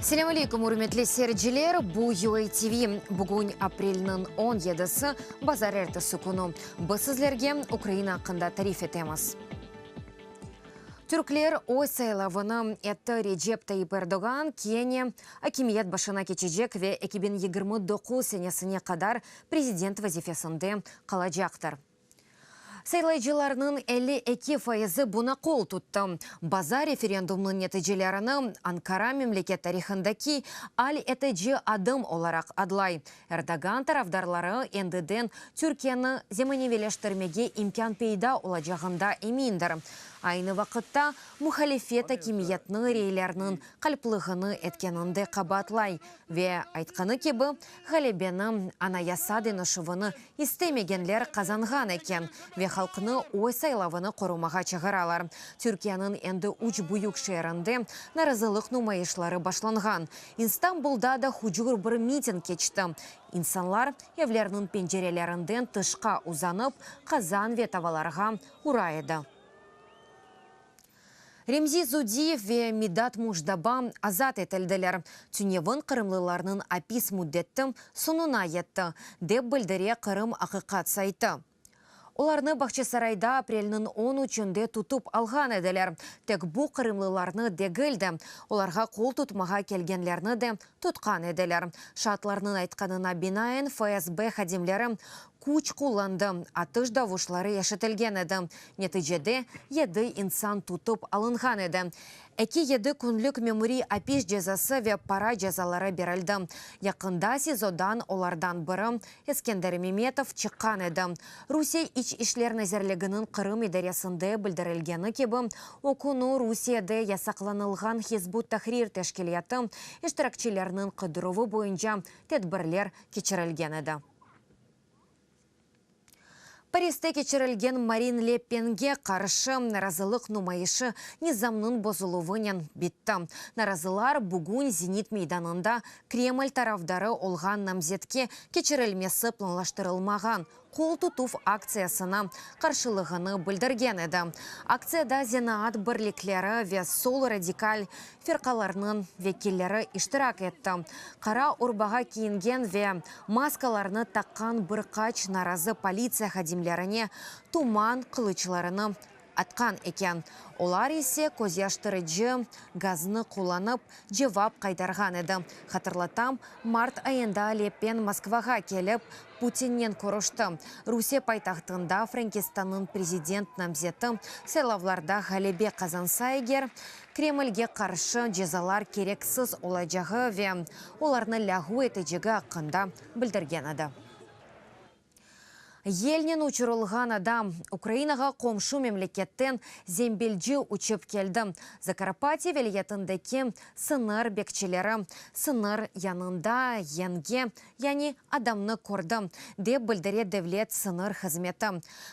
Selâm aleyküm, ürmetli seyirciler! Bu UATV. Bugün aprelniñ 17-si, bazarertesi künü. Biz sizlerge Ukraina aqqında tarif etemiz. Türkler öz saylavını etti, Recep Tayyip Erdoğan kene akimiyet başına keçecek ve 2029 senesine qadar prezident vazifesinde qalacaqtır. Saylayıcılarnıñ 52 fayızı buña qol tuttı. Baza referendumnıñ neticelerini Ankara memleket tarihındaki al etici adım olaraq adlay. Erdoğan tarafdarları endiden Türkiyeni zemaneviyleştirmege imkân peyda olacağında emindir. Aynı vaqıtta, muhalifet akimiyetni reylerniñ qalplığını etkeninde qabaatlay ve, aytqanı kibi, ğalebeni anayasa deñişüvini istemegenler qazanğan eken ve halqnı öz saylavını qorumağa çağıralar. Türkiyeniñ endi üç büyük şeerinde narazılıq numayışları başlanğan. İstanbulda da hucur bir miting keçti. İnsanlar evlerniñ pencerelerinden tışqa uzanıp, qazan ve tavalarğa ura edi. Remzi Zudiyev ve Midat Mujdaban azat etildiler. Tünevin qırımlılarnıñ apis müddeti soñuna yetti, dep bildire Qırım. Aqiqat saytı. Olarnı Bağçasarayda aprelniñ on üçünde tutıp alğan ediler. Tek bu qırımlılarnı degil de, olarğa qol tutmağa kelgenlerni de tutqan ediler. Şaatlarnıñ aytqanına binaen, FSB hadimleri küç qullandı, atış davuşları eşitilgen edi. Neticede yedi insan tutıp alınğan edi. Eki yedi künlük memuriy apis cezası ve para cezaları berildi. Yaqında SİZOdan olardan biri, Eskender Memetov, çıqqan edi. Rusiye İç işler nazirliginiñ Qırım idaresinde bildirilgeni kibi, o künü Rusiyede yasaqlanılğan Hizb ut-Tahrir teşkilâtı iştirakçileriniñ qıdıruvı boyunca tedbirler keçirilgen edi. Pariste keçirilgen Marin Le Penge qarşı narazılıq numayışı nizamnıñ bozuluvınen bitti. Narazılar bugün Zenit meydanında Kreml tarafdarı olğan namzetke keçirilmesi planlaştırılmağan qol tutuv aktsiyasına qarşılığını bildirgen edi. Aktsiyada zenaat birlikleri ve sol radikal firqalarnıñ vekilleri iştirak etti. Qara urbağa kiyingen ve maskalarnı taqqan bir qaç narazı politsiya hadimlerine tuman qılıçlarını atqan eken. Olar ise közyaştırıcı gaznı qullanıp, cevap qaytarğan edi. Hatırlatam, mart ayında Le Pen Moskvağa kelip, Putinnen körüşti. Rusiye paytahtında Frenkistannıñ prezident namzeti saylavlarda ğalebe qazansa eger, Kremlge qarşı cezalar kereksiz olacağı ve olarnı lâğu etecegi aqqında bildirgen edi. Yelnen uçurılğan adam, Ukrainağa qomşu memleketten zembilci uçıp keldi. Zakarpatye vilâyetindeki sıñır bekçileri sıñır yanında yenge, yani adamnı kördi, dep bildire Devlet sıñır hızmeti.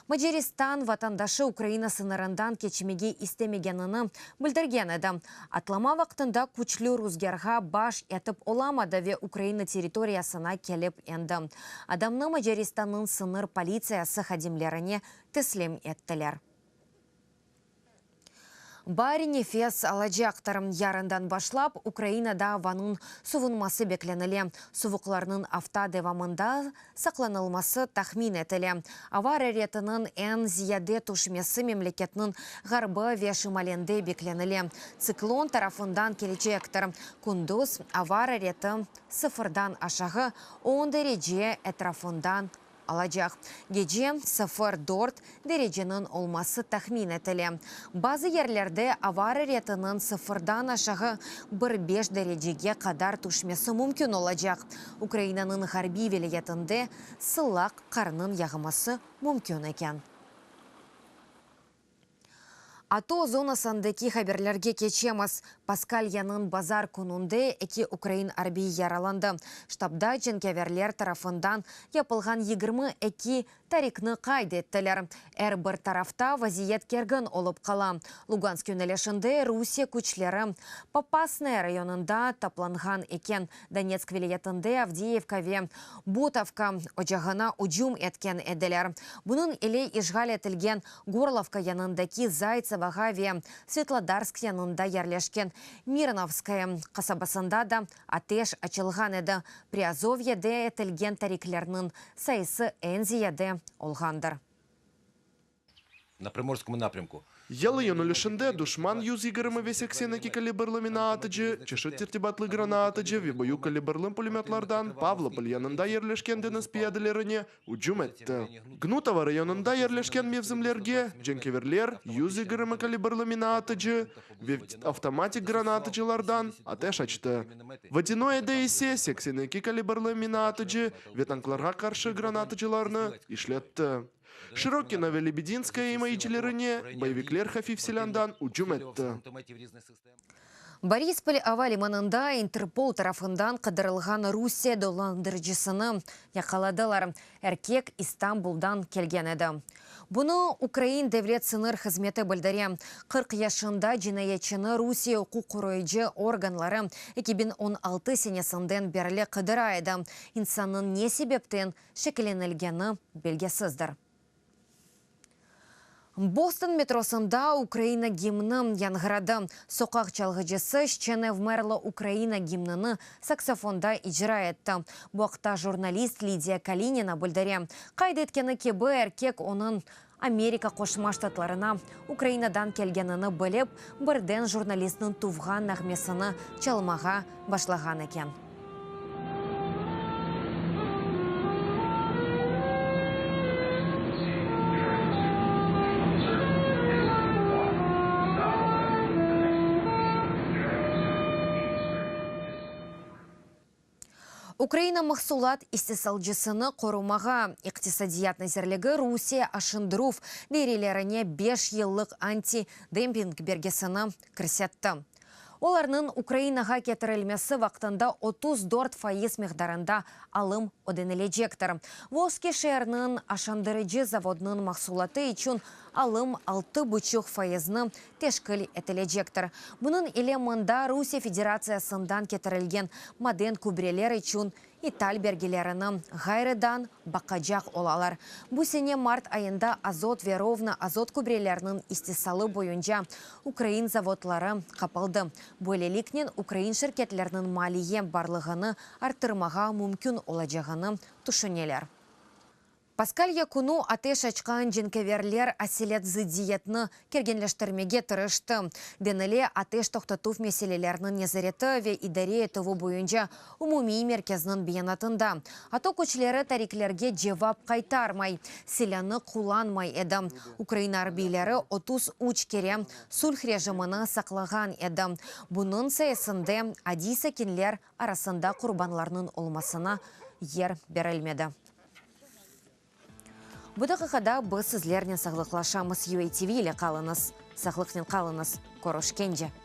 Macaristan vatandaşı Ukraina sıñırından keçmege istemegenini bildirgen edi. Atlama vaqtında küçlü ruzgârğa baş etip olamadı ve Ukraina territoriyasına kelip endi. Adamnı Macaristannıñ sıñır politsiyası hadimlerine teslim ettiler. Baari nefes alacaqtır. Yarından başlap Ukrainada avanıñ suvunması beklenile. Suvuqlarnıñ afta devamında saqlanılması tahmin etile. Ava araretiniñ eñ ziyade tüşmesi memleketniñ ğarbı ve şimalinde beklenile. Tsiklon tarafından kelecektir. Kündüz ava arareti sıfırdan aşağı on derece etrafından alacaq. Gece sıfır, dört dereceniñ olması tahmin etile. Bazı yerlerde ava araretiniñ sıfırdan aşağı bir beş derecege qadar tüşmesi mümkün olacaq. Ukrainanıñ ğarbiy vilâyetinde sılaq qarnıñ yağması mümkün eken. ATO zonasındaki haberlerge keçemiz. Paskalyanıñ bazar kününde eki ukrain arbiyi yaralandı. Ştabda cenkâverler tarafından yapılğan 22. Tarikni qayd ettiler. Er bir tarafta vaziyet kergin olıp qala. Lugansk yönelişinde Rusiye küçleri Popasnaya rayonında toplanğan eken. Donetsk vilâyetinde Avdiyevka ve Butovka ocağına ücüm etken ediler. Bunıñ ile işğal etilgen Gorlovka yanındaki Zaytsevoğa ve Svetlodarsk yanında yerleşken Mirnovskoye qasabasında da ateş açılğan edi. Priazovyede etilgen tariklerniñ sayısı eñ ziyade olğandır. Na Primorskomu naprâmku. Yalı yönelişinde duşman 120 ve 82 kalibrlı minaatıcı, çeşit tertibatlı granaatıcı ve büyük kalibrlı pulemötlardan Pavlopol yanında yerleşken deñiz piyadelerine ücüm etti. Gnutovo rayonında yerleşken mevzimlerge cenkeverler 120 kalibrlı minaatıcı ve avtomatik granaatıcılardan ateş açtı. Vodânoyede ise 82 kalibrlı minaatıcı ve tanklarğa qarşı granatıcılarnı işletti. Şırokino ve Lebedinskoye imayecilerine boyevikler hafif silândan ücüm etti. Borispol ava limanında İnterpol tarafından qıdırılğan Rusiye dolandırıcısını yaqaladılar. Erkek İstanbuldan kelgen edi. Bunı Ukrain devlet sıñır hızmeti bildire. 40 yaşında cinayetçini Rusiye uquq qoruyıcı organları 2016 senesinden berli qıdıra edi. İnsannıñ ne sebepten şeklenilgeni belgisizdir. Boston metrosında Ukraina gimni yañğıradı. Soqaq çalğıcısı Şçe ne vmerla Ukraina gimnini saksofonda icra etti. Bu aqta jurnalist Lidiya Kalinina bildire. Qayd etkeni kibi, erkek onıñ Amerika Qoşma Ştatlarına Ukrainadan kelgenini bilip, birden jurnalistniñ tuvğan nağmesini çalmağa başlağan eken. Ukraina mahsulat istisalcısını qorumağa İqtisadiyat nazirligi Rusiye aşındıruv dairelerine beş yıllıq anti-demping bergisini kirsetti. Olarnıñ Ukrainağa ketirilmesi vaqtında 34 fayız miqdarında alım ödenilecektir. Volžskiy şeeriniñ aşındırıcı zavodınıñ mahsulatı içün alım altı buçuq fayıznı teşkil etilecektir. Bunıñ ile mında Rusiye Federatsiyasından ketirilgen maden kübreler içün ital bergilerini ğayrıdan baqacaq olalar. Bu sene mart ayında Azot ve Rovno azot kübreleriniñ istisalı boyunca ukrain zavodları qapaldı. Böyleliknen ukrain şirketleriniñ maliye barlığını arttırmağa mümkün olacağını tüşüneler. Paskalya künü ateş açqan cenkâverler aselet zıddiyetni kerginleştirmege tırıştı, denile Ateş toqtatuv meseleleriniñ nezareti ve idare etüvi boyunca umumiy merkezniñ beyanatında. ATO küçleri tariklerge cevap qaytarmay, silânı qullanmay edi. Ukraina arbiyleri 33 kere sulh rejimini saqlağan edi, bunıñ sayesinde adiy sakinler arasında qurbanlarnıñ olmasına yer berilmedi. Bu daqiqada biz sizlernen sağlıqlaşamız. UATV ile qalıñız, sağlıqnen qalıñız, körüşkence!